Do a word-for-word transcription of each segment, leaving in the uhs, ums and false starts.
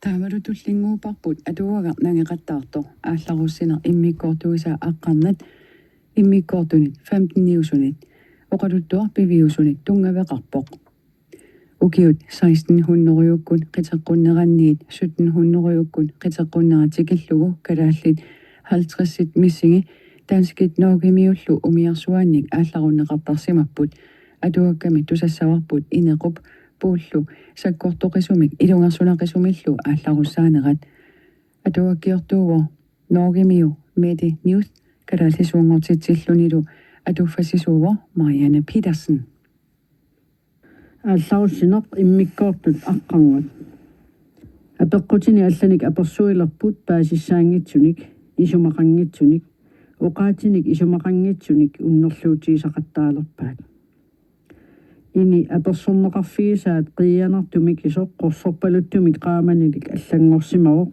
Taamalu tullinnguupparput atuagaq nangeqattaartoq aallarussineq immikkoortuisa aqqarnat immikkoortunit femteniusunit oqaluttuaq piviusunit tunngaveqarpoq. Ukiut seksten hundrediukkut qiteqqunneranniit sytten hundrediukkut qiteqqunnerat tikillugu kalaallit halvtredsit missingi danskit norgemiullu umiarsuaannik aallarunneqartarsimapput. Atuakkami tusassavarput Inequp Puullu sakkortoqisumik ilungersunaqisumillu aallarussaanerat. Atuakkiortuuvoq norgemiu Mette Newth, kalaallisuunngortitsillunilu atuffassisuuvoq Marianne Petersen. Aallarussineq immikkoortut aqqarngat. Apeqqutini allanik apersuilerput paasissaanngitsunik, isumaqanngitsunik, oqaatsinik isumaqanngitsunik unnerluutigisaqattaalerpaat. Ini apersorneqarfigisaat qiianartumik isoq qorsorpaluttumik qaamanilik allanngorsimavoq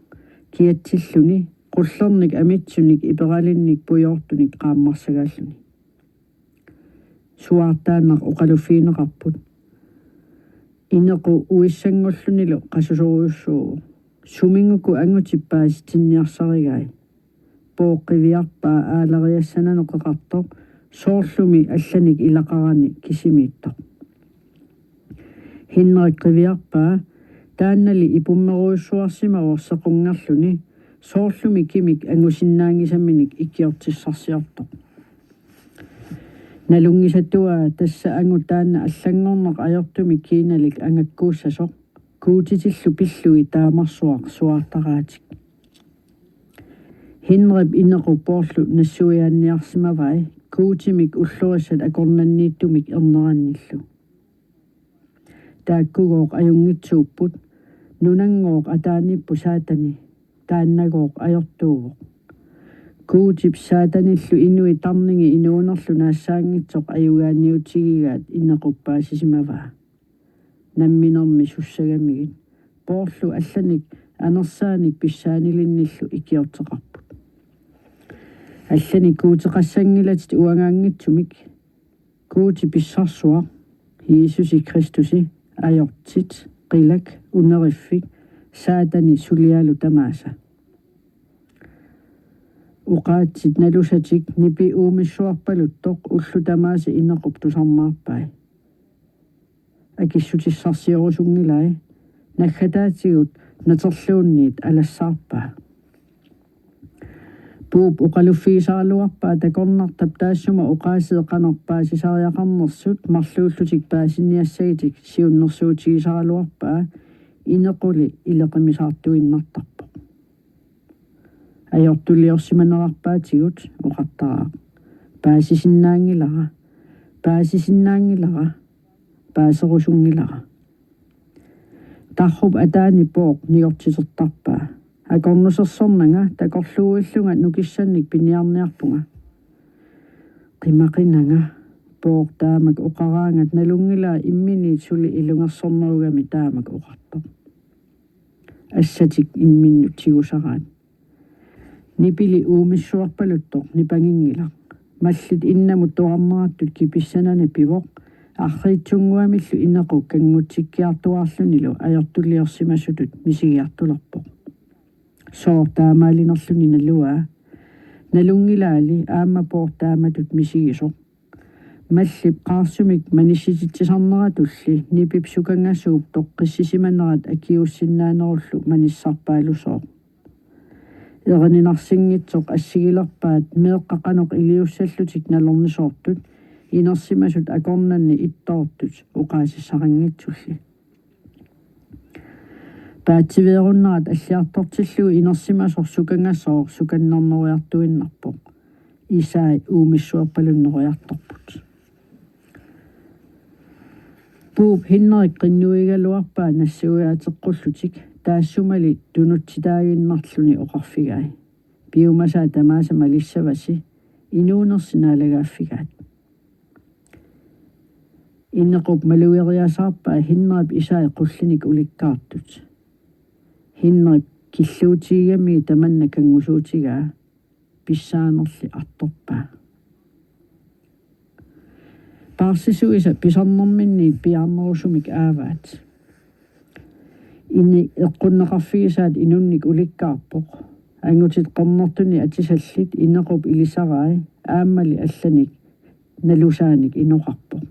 kiatsilluni, qullernik amitsunik iperalinnik pujoortunik qaammarsagaalluni. Suaartaannaq oqaluffigineqarput. Inequ uissanngullunilu qasusorujussuuvoq. Suminngukku angutip paasitsinniarsarigai. Pooq qiviarpaa aalariassananeq qeqartoq, soorlumi allanik ilaqarani kisimiittoq. Henrik qiviarpaa taannali ipummerujussuarsimavoq sequnngerluni, soorlumi kimik angusinnaanngisaminik ikiortissarsiortoq. Nalunngisatuaa tassa angut taanna allanngorneq ajortumik kiinalik angakkuussasoq, Guutitillu pillugit taamarsuaq suaartaraatik. Henrip Inequp Poorlu nassuiaanniarsimavai Guutimik ullorissat akornanniittumik ernerannillu. Taakkugooq ajunngitsuupput, nunanngooq ataaniippoq Saatani, taannagooq ajortuuvoq. Guutip Saatanillu inuit tarningi inuunerlu naassaanngitsoq ajugaaniutigigaat Inequp paasisimavaa. Namminermi sussagamigit. Poorlu allanik anersaanik pissaanilinnillu ikiorteqarput. Allanik guuteqassanngilatit uangaanngitsumik. Guuti pissarsuaq, Jiisusi Kristusi, ajortit, qilak, uneriffik, Saatani sulialu tamaasa. Oqaatsit nalusatik nipi uumissuarpaluttoq ullut tamaasa Inequp tusarnaarpai. Akissutissarsiorusunngilai, naggataatigut naterluunniit alassaarpaa. Puup oqaluffigisaraluarpaa takornartap taassuma oqaasii qanoq paasisariaqarnersut marluullutik paasiniassagitik siunnersuutigisaraluarpaa, Inequli ileqimisaartuinnartarpoq. Ajortuliorsimanerarpaatigut oqartaraaq: Paasisinnaanngilara, paasisinnaanngilara, paaserusunngilara. Tarrup ataani Pooq niortitertarpaa. Akornusersornanga takorluuillunga nukissannik piniarniarpunga. Qimaqinanga, Pooq taamak oqaraangat nalunngilaa imminiit suli ilungersornerugami taamak oqartoq. Assatik imminnut tigusaraat. Nipili uumissuarpaluttoq nipanginngilaq. Mallit innamut toqqarnerattut kipissanani pivoq, arriitsunnguamillu Inequ kanngutsikkiartuaarlunilu ajortuliorsimasutut misigiartulerpoq. Sooq taamaalinerluni naluaa? Nalunngilaali aamma Pooq taamatut misigisoq. Mallip qaarsumik manissititsisarneratulli nipip sukangasuup toqqissisimanerat akiuussinnaanerullu manissarpaalusooq. Erininarsinngitsoq assigilerpaat meeqqat qanoq iliussallutik nalornisoortut, inersimasut akornanni ittoortut oqaasissarinngitsulli. Paatsiveerunnerat alliartortillugu inersimasoq sukangasooq sukannernoriartuinnarpoq. Isai uumissuarpalunneriartorput. Puup Henrik qinnuigaluarpaa nassuiaateqqullutik, taassumali tunutsitaaginnarluni oqarfigai: Piumasaa tamaasa malissavasi, inuunersi naalagaaffigaat. Inequp malugeriasaarpaa Henrip isai qullinik ulikkaartut. Henrip killuutigigamiuk tamanna kanngusuutigaa, pissaanerli artorpaa. Paarsisuisa pisarnerminniit piaarnerusumik aavaat. Ini eqqunneqarfigisaat inunnik ulikkaarpoq. Angutit qernertunik atisallit Inequp ilisarai aammali allanik nalusaanik inoqarpoq.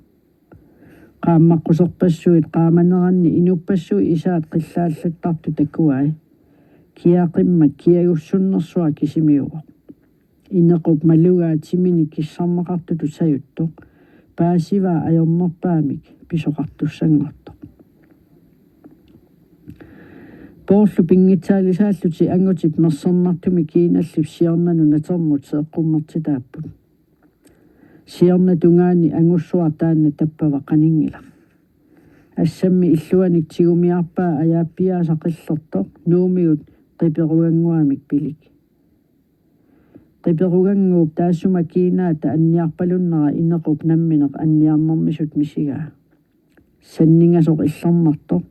Qaammaqquserpassuit qaamaneranni inuppassuit isaat qillaallattartut takuai. Kiaqimmat kiagussunnersuaq kisimiuvoq. Inequp malugaa timinik kissarneqartutut sajuttoq. Paasivaa ajornerpaamik pisoqartussanngortoq. Poorlu pinngitsaalisaallutik angutip mersernartumik kiinallip siornanut natermut seeqqummertitaapput. Siornatungaani angussuaq taanna tappava qaninngilaq. Assammi illuanik tigumiarpaa ajaappiaasa qillertoq nuumigut qiperugannguamik pilik. Qiperugannguup taassuma kiinaata anniarpalunnera Inequp nammineq anniarnermisut misigaa. Sanningasoq illernartoq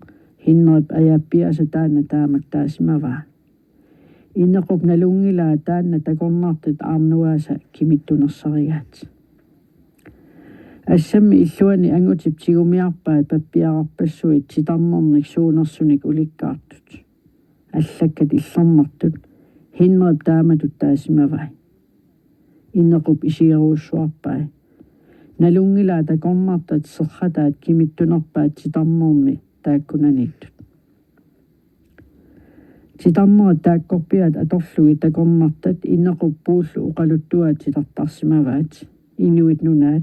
Hinnerip ajaappiaasa taanna taamak taasimavaa. Inequp nalunngilaa taanna takornartat aarnuaasa kimittunersarigaat. Assammi illuani angutip tigumiarpai pappiararpassuit titarnernik suunersunik ulikkaartut. Allakkat illernartut Hinnerip taamatut taasimavai. Inequp isigerujussuarpai. Nalunngilaa takornartat serrataat kimittunerpaat titarnermi taakkunaniittut. Titarnerit taakkorpiaat atorlugit takornartat Inequp puullu oqaluttuaat titartarsimavaat. Inuit Nunaat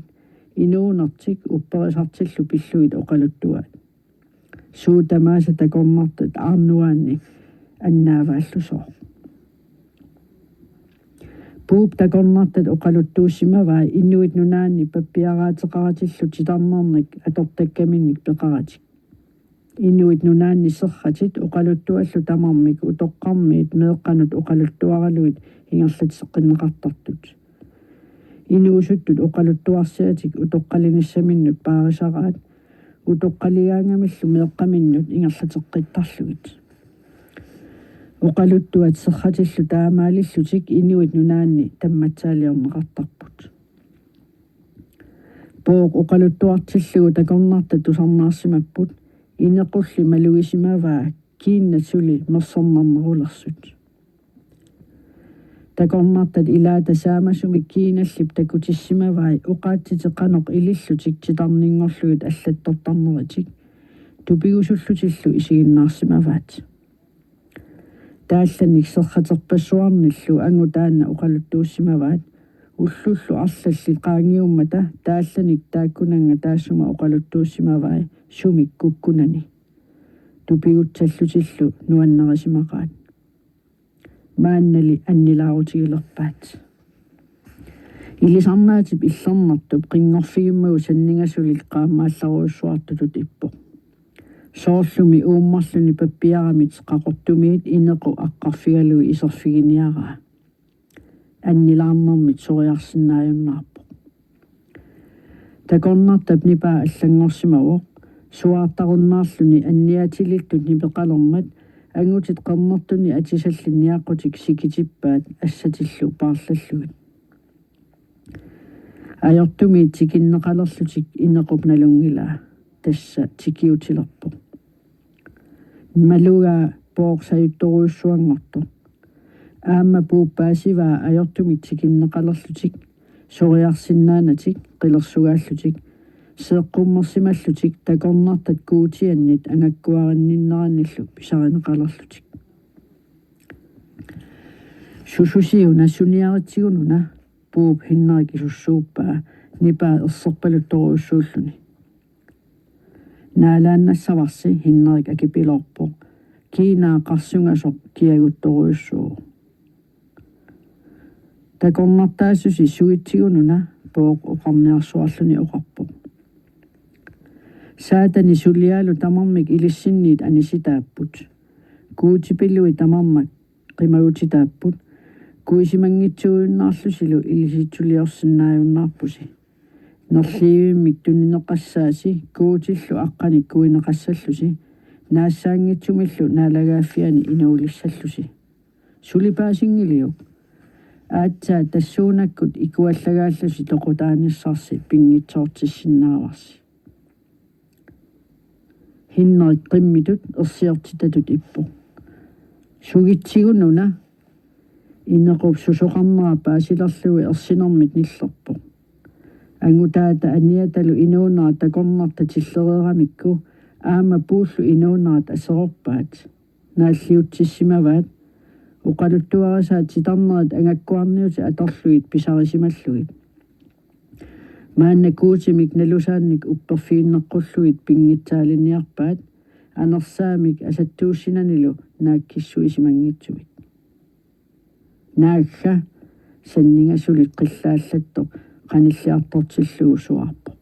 inuunertik upperisartillu pillugit oqaluttuaat. Suut tamaasa takornartat aarnuaanni annaavaallusooq. Puup takornartat oqaluttuussimavai Inuit Nunaanni pappiaraateqaratillu titarnernik atortakkaminnik peqaratik. Inuit Nunaanni serratit oqaluttuallu tamarmik utoqqarmiit meeqqanut oqaluttuaralugit ingerlateqqinneqartartut. Inuusuttut oqaluttuarsiatik utoqqalinissaminnut paarisaraat utoqqaligaangamillu meeqqaminnut ingerlateqqittarlugit. Oqaluttuat serratillu taamaalillutik Inuit Nunaanni tammatsaaliorneqartarput. Pooq oqaluttuartillugu takornartat tusarnaarsimapput, Inequlli malugisimavaa kiinnat suli mersernarnerulersut. Takornartat ilaata saamasumik kiinallip takutissimavai oqaatsitik qanoq ilillutik titarninngorlugit allattortarneritik tupigusullutillu isiginnaarsimavaat. Taallanik serraterpassuarnillu angut taanna oqaluttuussimavaat, ullullu arlallit qaangiummata taallanik taakkunannga taassuma oqaluttuussimavai sumik kukkunani. Tupigutsallutillu nuannarisimaqaat. Maannali annilaarutigilerpaat. Ilisarnaatip illernartup qinngorfigimmagu sanningasullit qaammaallarujussuartutut ippoq. Soorlumi uummarluni pappiaramit qaqortumiit Inequ aqqarfigalugu iserfiginiaraa. Annilaarnermit soriarsinnaajunnaarpoq. Takornartap nipaa allanngorsimavoq, suaartarunnaarluni anniatilittut nipeqalermat angutit qernertunik atisallit niaqqutik sikitippaat assatillu paarlallugit. Ajortumiit tikinneqalerlutik Inequp nalunngilaa, tassa tikiutilerpoq. Malugaa Pooq sajuttorujussuanngortoq. Aamma Puup paasivaa ajortumik tikinneqalerlutik, soriarsinnaanatik qilersugaallutik, seeqqummersimallutik takornartat Guutiannit angakkuarinninnerannillu pisarineqalerlutik. Sususiuna, suniaritsigununa, Puup Hinnerik isussuuppaa nipaa erserpaluttorujussuulluni. Naalaannassavarsi, Hinnerik akipiloorpoq. Kiinaa qarsungasoq kiaguttorujussuuvoq. Takornartaassusi suitsigununa, Pooq oqarniarsuarluni oqarpoq. Saatani suliaalu tamarmik ilissinniit anisitaapput. Guutipilui tamarmik qimagutitaapput. Kuisimanngitsuujunnaarlusilu ilisitsuliorsinnaajunnaarpusi. Nerliivimmik tunineqassaasi Guutillu aqqanik kuineqassallusi, naassaanngitsumillu naalagaaffiani inuulissallusi. Suli paasinngiliuk? Aatsaat tassuunakkut ikuallagaallusi toqutaanissarsi pinngitsoortissinnaavarsi. Innerik qimmitut ersiortitatut ippoq. Sugitsigununa. Inequp susoqarnera paasilerlugu ersinermit nillerpoq. Angutaata aniatalu inuunera takornartat tillereeramikku aamma puullu inuunerat aserorpaat. Naalliutsissimavaat. Oqaluttuarisaat titarnerit angakkuarniutit atorlugit pisarisimallugit. Maanna Guutimik nalusaannik upperfiginneqqullugit pinngitsaaliniarpaat, anersaamik asattuussinanilu naakkissuisimanngitsumik. Naagga, sanninga suli qillaallattoq qanilliartortillugu suaarpoq.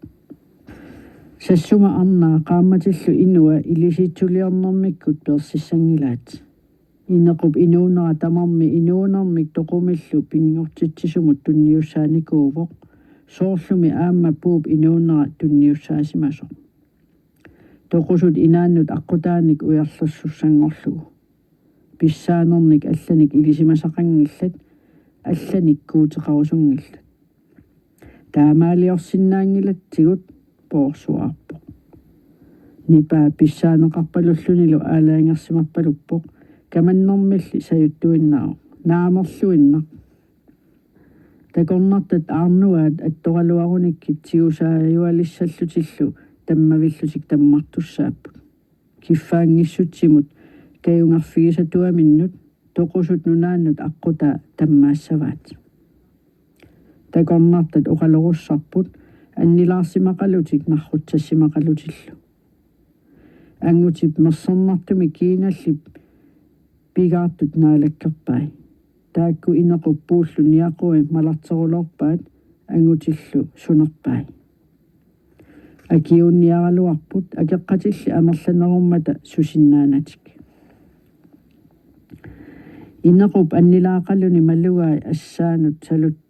Sassuma arnaa qaammatillu inua ilisiitsuliornermikkut peersissanngilaat. Inequp inuunera tamarmi inuunermik toqumillu pinngortitsisumut tunniussaanikuuvoq, soorlumi aamma puup inuunera tunniussaasimasoq. Toqusut inaannut aqqutaanik ujarlersussanngorlugu. Pissaanernik allanik ilisimasaqanngillat, allanik guuteqarusunngillat. Taamaaliorsinnaanngilatsigut, Poor suaarpoq. Nipaa pissaaneqarpalullunilu aalajangersimappaluppoq, kamannermilli sajuttuinnaavoq. Naamerluinnaq. Takornartat aarnuaat attoraluarunikkit tigusaajualissallutillu tammavillutik tammartussaapput. Kiffaanngissutsimut kajungarfigisatuaminnut toqusut nunaannut aqqutaa tammaassavaat. Takornartat oqalorussarput annilaarsimaqalutik narrutsassimaqalutillu. Angutip mersernartumik kiinallip pigaartut naalakkerpai. Taakku Inequp puullu niaqui malarterulorpaat angutillu sunerpai. Akiuunniaraluarput akeqqatilli amerlanerummata susinnaanatik. Inequp annilaaqaluni malugai assaanut salut-,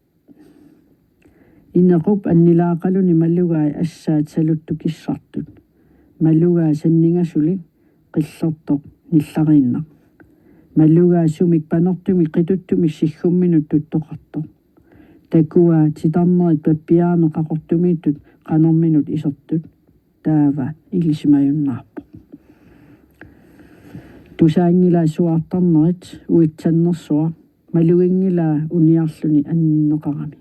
Inequp annilaaqaluni malugai assaat saluttukissartut. Malugaa sanninga suli qillertoq nillariinnaq. Malugaa sumik panertumik qituttumik siggumminut tuttoqartoq. Takuaa titarnerit pappiarami qaqortumiittut qanerminut isertut. Taava ilisimajunnaarpoq. Tusaanngilaa suaartarnerit uitsannersuaq, maluginngilaa uniarluni anninneqarami.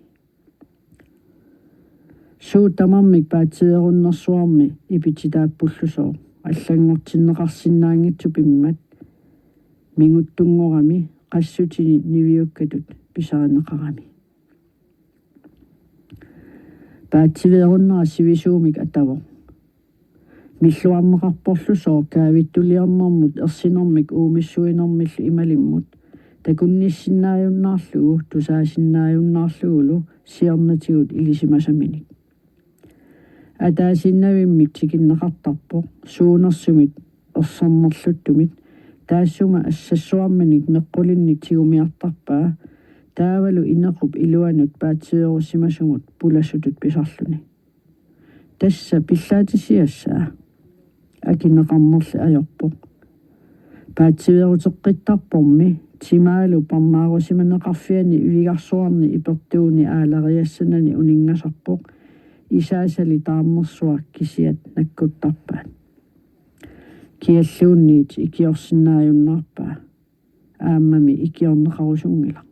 Suut tamarmik paatsiveerunnersuarmi ipititaappullusooq, allanngortinneqarsinnaanngitsoq pimmat, minguttunngorami qassutini niviukkatut pisarineqarami. Paatsiveerunnera sivisuumik atavoq. Milluarneqarporlusooq kaavittuliornermut ersinermik uumissuinermillu imalimmut, takunnissinnaajunnaarlugu tusaasinnaajunnaarlugulu siornatigut ilisimasaminik. Ataasiinnavimmik tikinneqartarpoq, suunersumit ersernerluttumit, taassuma assassuarminik meqqulinnik tigumiartarpaa, taavalu Inequp iluanut paatsiveerussimasumut pulassutut pisarluni. Tassa pillaatissiassaa, akineqarnerli ajorpoq. Paatsiveeruteqqittarpormi, timaalu parnaarusimaneqarfiani ivigarsuarni ipertuuni aalariassanani uninngasarpoq, isaasali taarnersuaq kisiat nakkuttarpaat. Kialluunniit ikiorsinnaajunnaarpaa. Aammami ikiorneqarusunngilaq.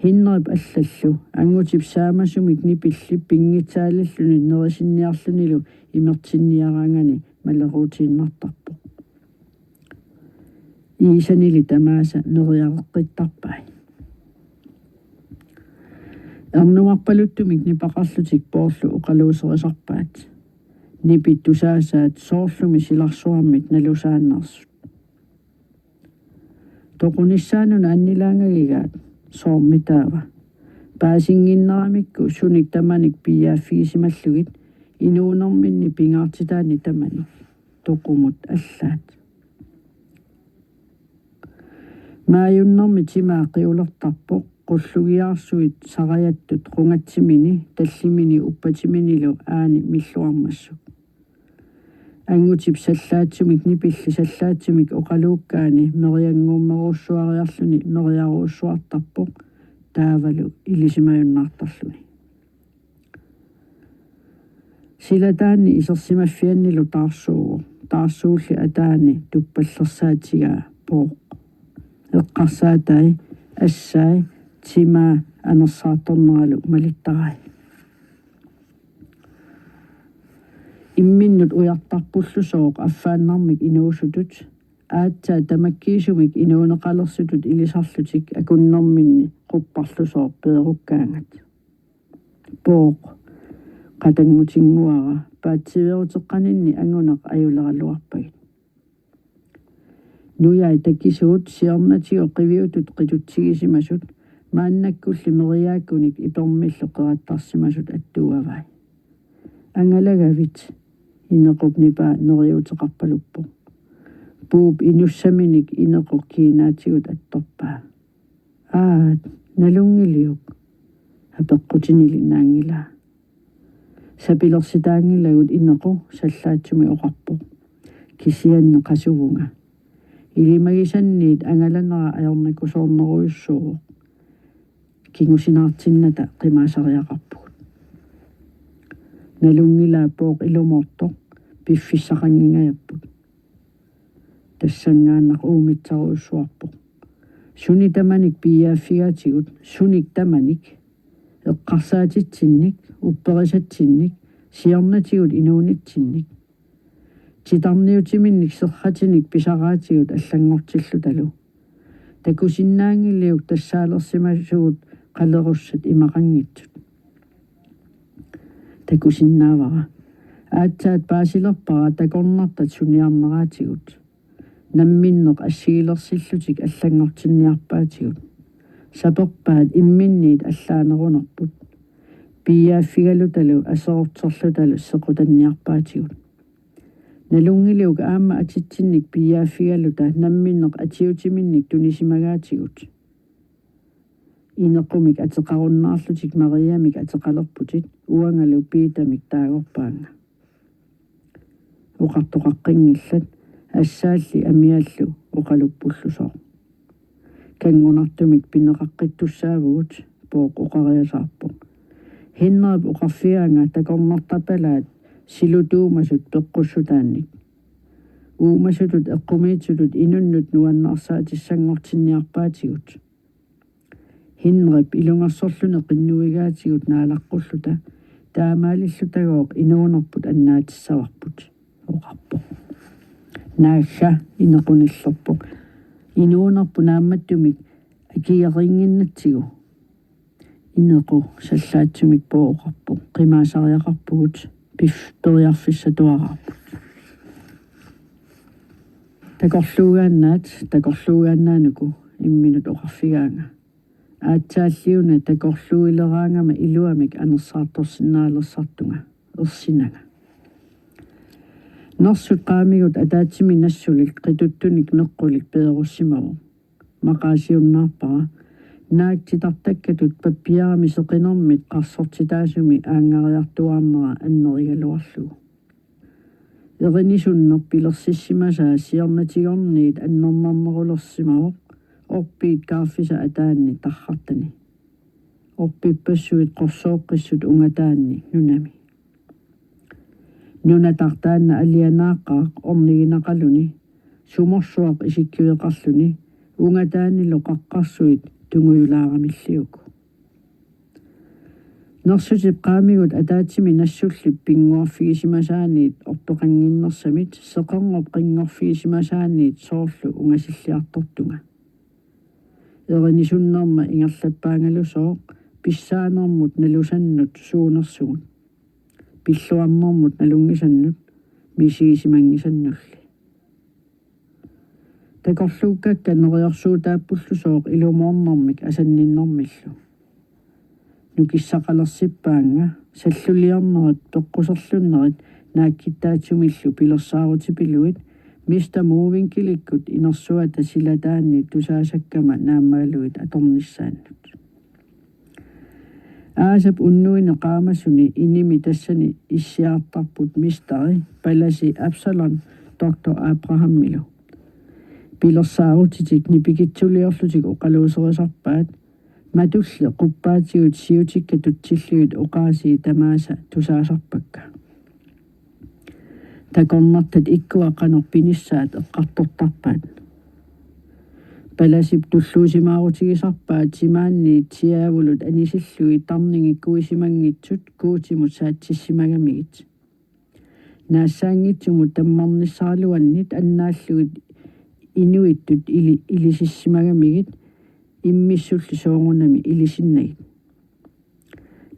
Hinnerip allallu angutip saamasumik nipilli pinngitsaalilluni nerisinniarlunilu imertinniaraangani maleruutiinnartarpoq. Iisanili tamaasa meriareqqittarpai. Ernumarpaluttumik nipaqarlutik Poorlu oqaluuserisarpaat. Nipit tusaasaat soorlumi silarsuarmit nalusaannersut. Toqunissaanuna annilaangagigaat, soormi taava? Paasinnginneramikku sunik tamanik piiaaffigisimallugit inuunerminni pingaartitaanni tamani, toqumut allaat. Maajunnermi timaa qiulertarpoq qullugiaarsuit sarajattut qungatsimini tallimini uppatiminilu aani milluarmassuk. Angutip sallaatsumik nipilli sallaatsumik oqaluukkaani merianngummerussuariarluni meriarujussuartarpoq taavalu ilisimajunnaartarluni. Silataanni isersimaffiannilu taarsuuvoq, taarsuulli ataani tuppallersaatigaa Pooq. Eqqarsaatai assai timaa anersaartorneralu malittarai. Imminnut ujartarpullusooq affaannarmik inuusutut, aatsaat tamakkiisumik inuuneqalersutut ilisarlutik akunnerminni qupparlusooq peerukkaangat. Pooq, qatanngutinnguara, paatsiveeruteqqaninni anguneq ajuleraluarpagit. Nujai takisuut siornatigut qiviutut qitutsigisimasut maannakkulli meriaakkunik ipermillu qerattarsimasut attuuavai. Angalagavit, Inequp nipaa neriuuteqarpaluppoq. Puup inussaminik Ineqoq kiinaatigut attorpaa. Aat, nalunngiliuk? Apeqqutinilinnaanngilaa. Sapilersitaanngilagut, Inequ sallaatsumik oqarpoq. Kisianni qasuvunga. Ilimagisanniit angalanera ajornakusoornerujussuuvoq. Kingusinaartinnata qimaasariaqarpugut. Nalunngilaa, Pooq ilumoortoq, piffissaqanngingajapput. Tassanngaannaq uumitsarujussuarpoq. Sunik tamanik piiaaffigaatigut, sunik tamanik. Eqqarsaatitsinnik, upperisatsinnik, siornatigut inuunitsinnik. Titarniutiminnik serratinik pisaraatigut allanngortillutalu. Takusinnaanngiliuk tassaalersimasugut qalerussat imaqanngitsut? Takusinnaavara. Aatsaat paasilerpara takornartat suniarneraatigut. Namminneq assigilersillutik allanngortinniarpaatigut. Saperpaat imminniit allaanerunerput. Piiaaffigalutalu aserorterlutalu sequtanniarpaatigut. Nalunngiliuk aamma atitsinnik piiaaffigaluta namminneq atiutiminnik tunisimagaatigut? Inequmik ateqarunnaarlutik Mariamik ateqalerputit, uangalu Piitamik taagorpaannga. Oqartoqaqqinngillat, assaalli amiallu oqaluppullusooq. Kanngunartumik pineqaqqittussaavugut, Pooq oqariasaarpoq. Henrip oqarfigaanga takornartapalaat silutuumasut peqqussutaannik. Uumasutut eqqumiitsutut inunnut nuannarsaatissanngortinniarpaatigut. Henrip ilungersorluni qinnuigaatigut naalaqqulluta, taamaalillutagooq inuunerput annaatissavarput, oqarpoq. Naagga, Inequ nillerpoq. Inuunerput naammattumik akigereerinnginnatsigu. Inequ sallaatsumik Pooq oqarpoq. Qimaasariaqarpugut, pif-, periarfissatuaraarput. Takorluugaannaat, takorluugaannaanuku, imminut oqarfigaanga. Aatsaalliuna takorluuileraangama iluamik anersaartorsinnaalersartunga, ersinanga. Nersut qaamigut ataatsimik nassulik qituttunik meqqulik peerussimavoq. Maqaasiunnaarpara. Naak titartakkatut pappiarami seqinermit qarsortitaasumi aanngariartuaarnera annerigaluarlugu. Erinisunneq pilersissimasaa siornatigorniit annernarnerulersimavoq, orpiit kaarfisa ataanni tarrartani. Orpippassuit qorsooqqissut ungataanni nunami. Nunataq taanna alianaaqqaaq orniginaqaluni, sumorsuaq isikkiveqarluni, ungataanilu qaqqarsuit tungujulaaramilliuku. Nersutip qaamigut ataatsimik nassullip pinnguarfigisimasaaniit orpeqannginnersamit seqernup qinngorfigisimasaaniit soorlu ungasilliartortunga. Erinisunnerma ingerlappaangalusooq pissaanermut nalusannut suunersumut. Pilluarnermut nalunngisannut, misigisimanngisannulli. Takorluukkakka neriorsuutaappullusooq ilumoornermik asanninnermillu. Nukissaqalersippaannga, salluliornerit peqquserlunnerit naakkittaatsumillu pilersaarutipiluit, Mister Mowinkelikkut inersuata silataanni tusaasakkama naammaalluit atornissaannut. Aasap unnuini qaamasuni inimi tassani issiaartarput misteri palasi Absalon doktor Abrahamilu. Pilersaarutitik nipikitsuliorlutik oqaluuserisarpaat, matulli quppaatigut siutikka tutsillugit oqaasii tamaasa tusaasarpakka. Takornartat ikkua qanoq pinissaat eqqartortarpaat. Palasip tulluusimaarutigisarpaa timaanniit siaavulut anisillugit tarningikuisimanngitsut Guutimut saatsissimagamigit. Naassaanngitsumut tammarnissaraluannit annaallugit inuittut ili-, ilisissimagamigit immissulli soorunami ilisinnagit.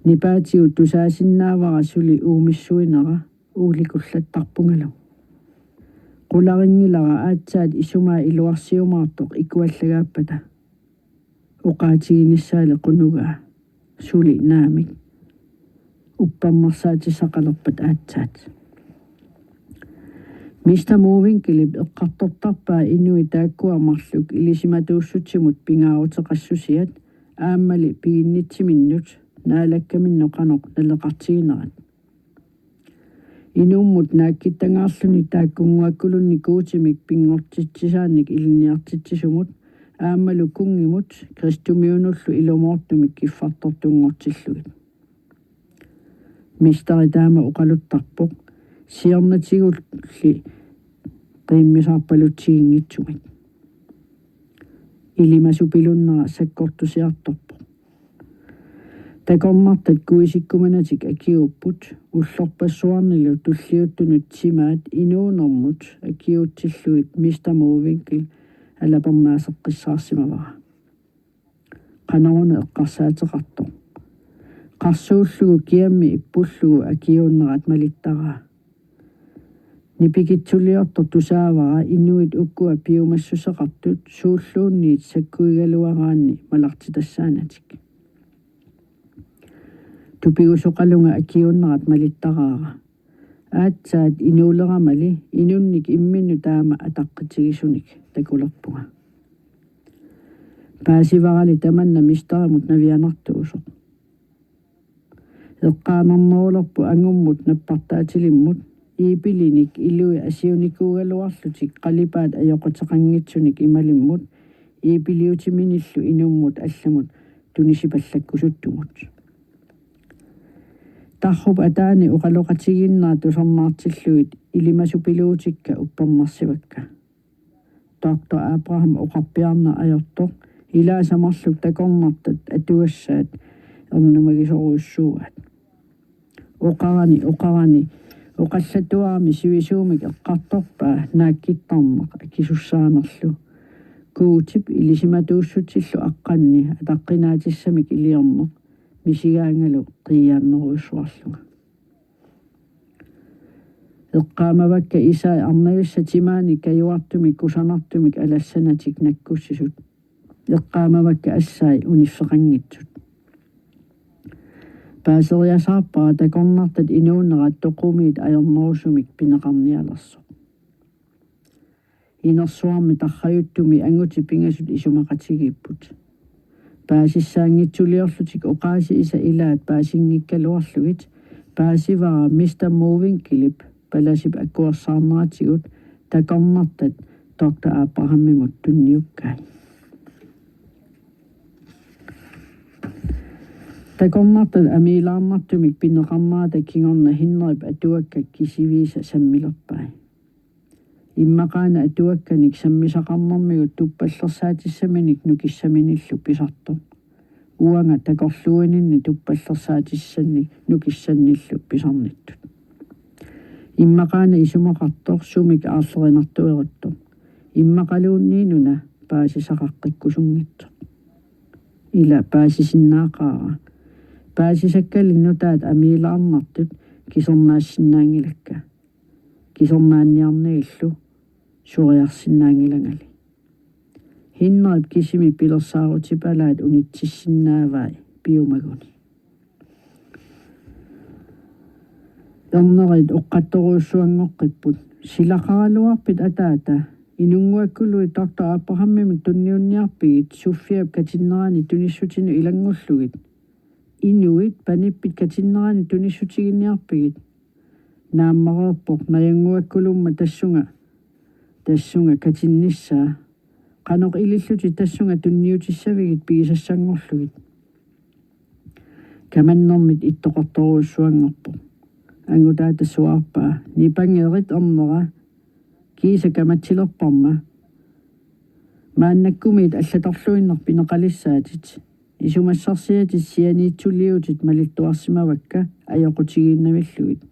Nipaatigut tusaasinnaavara suli uumissuinera uulikullattarpungalu. Qularinngilara aatsaat isumaa iluarsiumaartoq ikuallagaappata. Oqaatiginissaali qunugaa. Suli naamik. Uppernarsaatissaqalerpat aatsaat. Mister Mowinckelip eqqartortarpaa inuit taakkua marluk ilisimatuussutsimut pingaaruteqassusiat aammali piginnitsiminnut Naalakkaminnut qanoq naleqartiginerat. Inummut naakkittangaarluni taakkunnguakkulunnik Guutimik pinngortitsisaannik ilinniartitsisumut aammalu kunngimut kristumiunullu ilumoortumik kiffartortunngortillugit. Misteri taama oqaluttarpoq siornatigulli qiimmisarpalutsiginngitsumik. Ilimasupilunnera sakkortusiartorpoq. Takornartat kuisikkumanatik akiuupput, ullorpassuarnilu tulliuttunut timaat inuunermut akiuutsillugit Mister Mowinckel alapernaaseqqissaarsimavara. Qanoruna eqqarsaateqartoq. Qarsuullugu kiammi ippullugu akiuunnerat malittaraa. Nipikitsuliortoq tusaavara inuit ukua piumassuseqartut suulluunniit sakkuigaluaraanni malartitassaanatik. Tupigusoqalunga akiuunnerat malittaraara. Aatsaat inuuleramali inunnik imminnut taama ataqqitigisunik takulerpunga. Paasivarali tamanna misterimut navianartuusoq. Eqqaanarnerulerpoq angummut nappartaatilimmut, iipilinik ilui asiunikuugaluarlutik qalipaat ajoquteqanngitsunik imalimmut, iipiliutiminillu inummut allamut tunisipallakkusuttumut. Tarrup ataani oqaloqatigiinnerat tusarnaartillugit ilimasupiluutikka uppernarsivakka. Doktor Abraham oqarpiarneq ajortoq, ilaasa marluk takornartat atugassaat ernumagisorujussuuaat. Oqarani, oqarani, oqallatuarami sivisuumik eqqartorpaa naakkittarneq akisussaanerlu. Guutip ilisimatuussutsillu aqqanni ataqqinaatissamik iliorneq misigaangalu qiiaammerujussuarlunga. Eqqaamavakka isai arnavissat timaani kajuartumik kusanartumik alassanatik nakkussisut. Eqqaamavakka assai uniffeqanngitsut. Paaseriasaarpara takornartat inuunerat toqumiit ajornerusumik pineqarnialersoq. Inersuarmi tarrajuttumi angutit pingasut isumaqatigiipput. Paasissaanngitsuliorlutik oqaasiisa ilaat paasinngikkaluarlugit paasivara Mister Mowinckelip palasip akuersaarneratigut takornartat Doktor Abrahamimut tunniukkai. Takornartat amiilaarnartumik pineqarnerata kingorna Henrip atuakkat kisiviisa sammilerpai. Immaqaana atuakkanik sammisaqarnermigut tuppallersaatissaminik nukissaminillu pisartoq. Uanga takorluuininni tuppallersaatissannik nukissannillu pisarnittut. Immaqaana isumaqartoq sumik aarlerinartueruttoq. Immaqaluunniinuna paasisaqaqqikkusunngitsoq. Ila paasisinnaaqaara. Paasisakkali nutaat amiilaarnartut kisernaassinnaanngilakka. Kisernaanniarnagillu suriarsinnaanngilangali. Henrip kisimi pilersaarutipalaat unitsissinnaavai piumaguni. Ernerit oqqattorujussuanngorput. Silaqaraluarpit ataata, inunnguakkuluit Doktor Abrahamimut tunniunniarpigit Sofiap katinnerani tunissutinut ilanngullugit. Inuit panippit katinnerani tunissutiginiarpigit. Naammareerpoq najannguakkulumma tassunga, tassunga katinnissaa. Qanoq ilillutit tassunga tunniutissavigit pigisassanngorlugit? Kamannermit ittoqartorujussuanngorpoq. Angutaata suaarpaa: Nipangerit ernera, kiisa kamatsilerparma. Maannakkumiit allatorluinnaq pineqalissaatit. Isumassarsiatit sianiitsuliutit malittuarsimavakka ajoqutigiinnavillugit.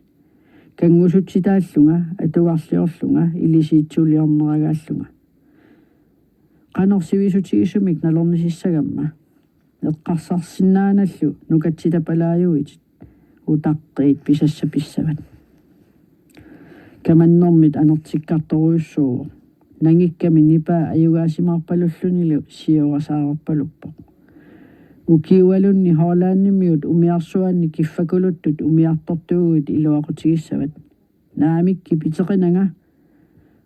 Kanngusutsitaallunga, atugarliorlunga, ilisiitsuliorneragaallunga. Qanoq sivisutigisumik nalornisissagamma? Eqqarsarsinnaanallu nukatsitapalaajuitit, utaqqiit pisassapissavat. Kamannermit anertikkartorujussuuvoq. Nangikkami nipaa ajugaasimaarpalullunilu siorasaarerpaluppoq. Ukiualunni Hollandimiut umiarsuaanni kiffakuluttut umiartortuuguit iluaqutigissavat. Naamik, kipiteqinanga.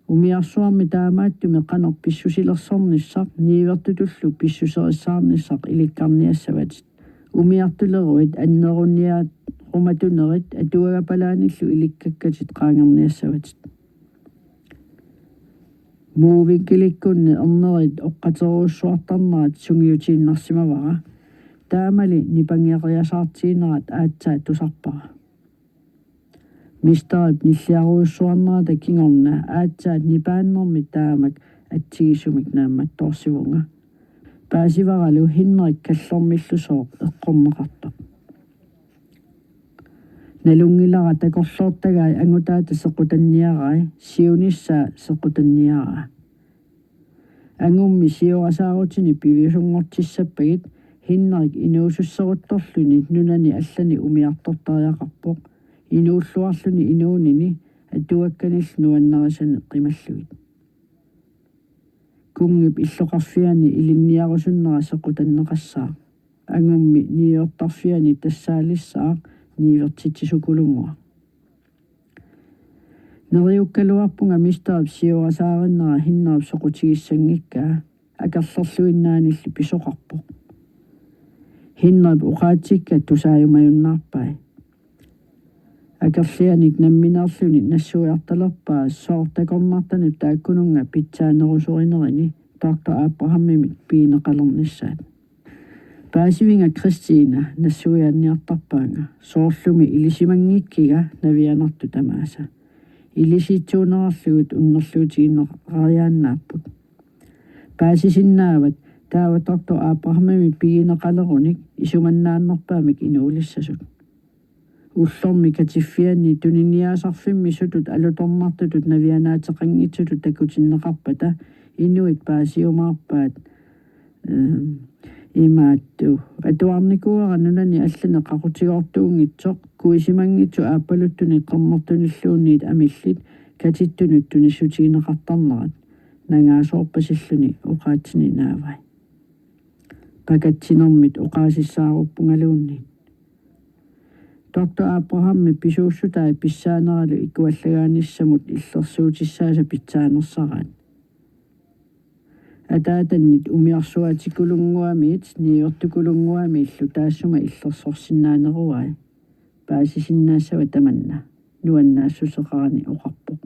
Umiarsuarmi taamaattumi qanoq pissusilersornissaq niuertutullu pissuserissaarnissaq ilikkarniassavatit. Umiartuleruit anneruniarumatunerit atuagapalaanillu ilikkakkatit qaangerniassavatit. Mowinckelikkunni ernerit oqqaterujussuartarnerat sungiutiinnarsimavara. Taamali nipangeriasaartiginerat aatsaat tusarpara. Mesterip nilliarujussuarnerata kingorna aatsaat nipaannermit taamak atsigisumik naammattoorsivunga. Paasivaralu Henrik kallermillusooq eqqorneqartoq. Nalunngilara takorloortagai angutaata sequtanniarai, siunissaa sequtanniaraa. Angummi siorasaarutini piviusunngortissappagit Henrik inuususseruttorluni nunani allani umiartortariaqarpoq, inuulluarluni inuunini atuakkanillu nuannarisani qimallugit. Kunngip illoqarfiani ilinniarusunnera sequtanneqassaaq. Angummi niuertarfiani tassaalissaaq niuertitsisukulunnguaq. Neriukkaluarpunga mesterip siorasaarinnera Henrip soqutigissanngikkaa, akerlerluinnaanillu pisoqarpoq. Henrip oqaatsikka tusaajumajunnaarpai. Akerlianik nammineerluni nassuiartalerpaa sooq takornartanut taakkununnga pitsaanerusorinerini doktor Abrahamimit pigineqalernissaat. Paasivinga Kristina, nassuiaanniartarpaanga, soorlumi ilisimanngikkiga navianartut tamaasa. Ilisiitsuunerarlugit unnerluutigineqariaannaapput. Paasisinnaavat taava doktor Abrahamimit pigineqalerunik isumannaannerpaamik inuulissasut. Ullormi katiffianni tuniniaasarfimmi sutut alutornartutut navianaateqanngitsutut takutinneqarpata inuit paasiumaarpaat, ehm, imaattoq: Atuarnikuuara nunani allani qaqutigoortuunngitsoq, kuisimanngitsoq aappaluttunik qernertunilluunniit amillit katittunut tunissutigineqartarnerat. Nangaasoorpasilluni oqaatsini naavai. Pakatsinermit oqaasissaaruppungaluunniit. Doktor Abrahamip pisuussutai pissaaneralu ikuallagaanissamut illersuutissaasa pitsaanersaraat. Ataatannit umiarsuaatikulunnguamiit niuertukulunnguamiillu taassuma illersorsinnaaneruai. Paasisinnaassavat tamanna, nuannaassuseqarani oqarpoq.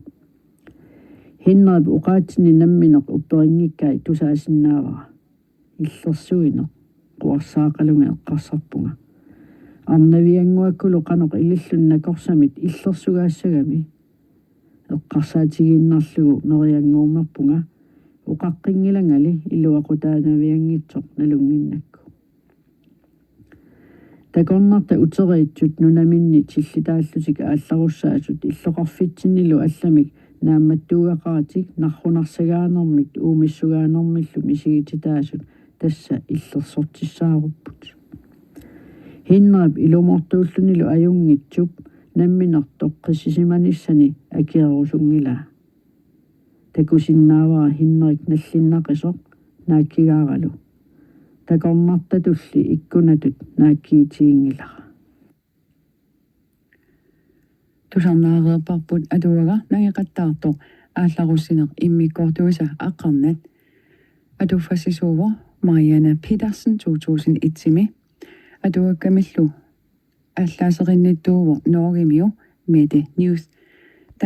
Henrip oqaatsini nammineq upperinngikkai tusaasinnaavara. Illersuineq, quersaaqalunga eqqarsarpunga. Arnaviannguakkulu qanoq ililluni nakorsamit illersugaassagami? Eqqarsaatigiinnarlugu meriannguumerpunga, oqaqqinngilangali iluaqutaanavianngitsoq nalunnginnakku. Takornartat uteriitsut nunaminni tillitaallutik aallarussaasut illoqarfitsinnilu allamik naammattuugaqaratik narrunarsagaanermik uumissugaanermillu misigititaasut tassa illersortissaarupput. Henrip ilumoortuullunilu ajunngitsup nammineq toqqissisimanissani akierusunngilaa. Takusinnaavara Henrik nallinnaqisoq naakkigaaralu. Takornartatulli ikkunatut naakkigitiginngilara. Tusarnaareerparput atuagaq nangeqattaartoq Aallarussineq immikkoortuisa aqqarnat. Atuffassisuuvoq Marianne Petersen to tusind et-imi. Atuakkamillu allaaserinnittuuvoq Norgemiu Mette Newth